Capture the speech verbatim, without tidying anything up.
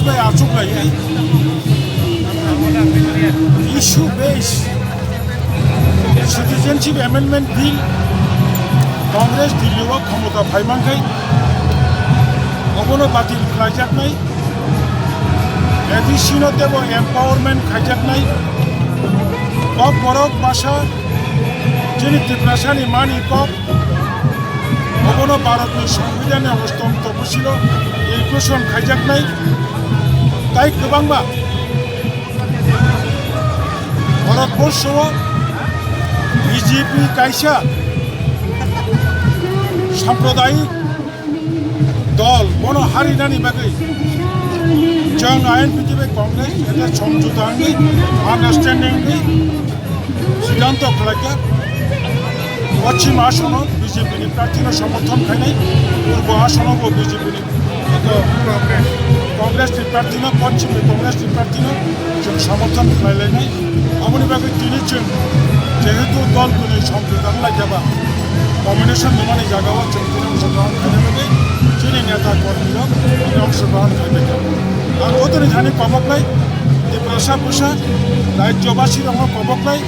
Achuk lai issue based Citizenship Amendment Bill Congress Delhi o khomota phaimankhai obono batil khlaijaknai, A D C no tebo empowerment khaijaknai, kok borok basa chini Tiprasani mani kok obono Bharatni Songbidanni ostom topusilo inclusion khaijaknai tai kwbangma Bharatborsho o B J P kaisa sampradayik dol bono harinani bagwi chwng I N P T bai Congress eta somjota wngwi understanding wngwi siddhanto khlaikha. Poschim asono B J P ni prarthino somorthon khainai, Purbo asono bo B J P ni Congress ni prarthino, Poschim ni Congress ni prarthino chwng somorthon khlailainai. Aboni bagwi tini chwng jehetu dol kwnwi somjota wnglaijaba, combination nungmani jagao chwng tini ongshogrohon khaina bagwi chini neta kormi rok tini ongshogrohon khaibaikha. Ang joto ni thani koboklai, Tiprasa bwsa, rajyobasi rokno koboklai.